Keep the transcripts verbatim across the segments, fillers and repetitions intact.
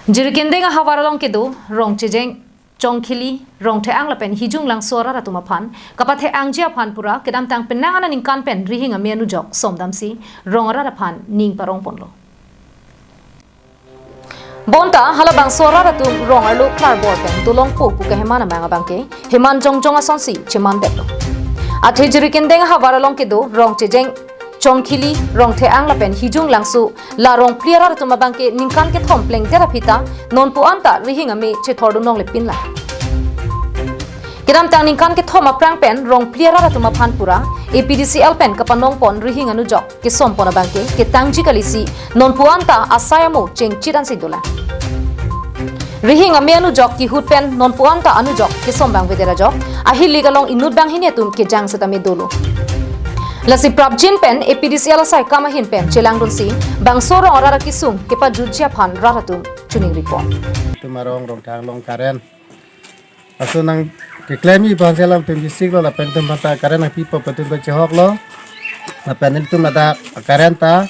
Jirikindeng ahavar along kedo Rongchejeng, Chongkhili, Rongtheang lapen Hijunglangso arat atum aphan kapathe-angji aphan pura kedamtang penang aningkan pen rihing ame anujok somdamsi rong arat aphan ning parongponlo. Bonta halabangso arat atum rong arlo klarbor pen dolongpo pu kaheman amang abangke heman jongjong asonsi chemandetlo. Athe Jirikindeng ahavar along kedo Rongchejeng, Chongkhili, Rongtheang lapen Hijunglangso la rongphli arat atum abangke ningkan kethom plengdet aphi ta nonpu anta rihing ame chethordun longlepinlang. Kedamtang ningkan kethom aphrang pen rongphli arat atum aphan pura A P D C L pen kapanongpon rihing anujok kesompon abangke ketangji kalisi nonpu anta asai amo chengchit ansi dolang. Rihing ame anujok kihut pen nonpu anta anujok kesom bang vedet ajok ahilik along inut banghini atum kejang setame dolo. Lasi prapjin pen A P D C L asai kam ahin pen chelangdunsi bangso rong arat akesung kepajutji aphan rat atum chuning ripon. Tum arong Rongtheang along current aso nangkeklem-i aphan si alam tum bisik lo lapen tum aphan ta current nangpipo pu tum ta chehok lo. Lapen ilitum ladak current ta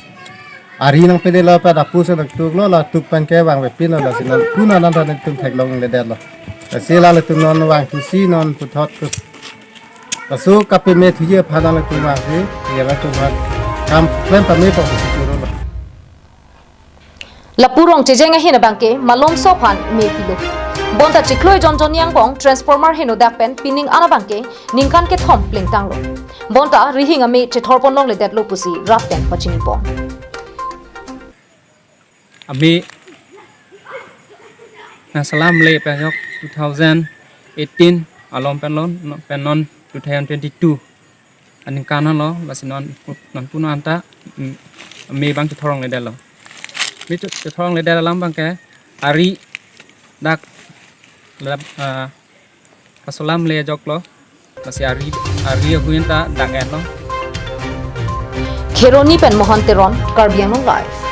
ari nangpele lo pen apu si nangtuk lo, latuk pen ke vangvepin lo, lasi non kuna nan ta ilitum theklongledetlo. Lasi la ilitum non vangthusi non puthot kus aso kapeme thuji aphan ilitum vangsi, ya ilitum aphan kam klem pamepo pusi choro lo. Lapu Rongchejeng ahin abangke malomso aphan me pilo. Bonta chiklo ejon jonni angbong transformer heno dak pen pining an abangke ningkan kethom plengtanglo. Bonta rihing ame chethorpon longledetlo pusi rat pen pachinipon. Ame nangselamle pen ajok two thousand eighteen along pen lo, pen non two thousand twenty-two aningkan lo, lasi non, nonpu non anta, mm, ame abang chethorlongledetlo. Ame chethorlongledet alam abangke ari dak lap, ah, kaselamle ajok lo, lasi ari, ari ahuin ta dak-etlo. Kheroni pen Mohan Teron, Karbi Anglong Live.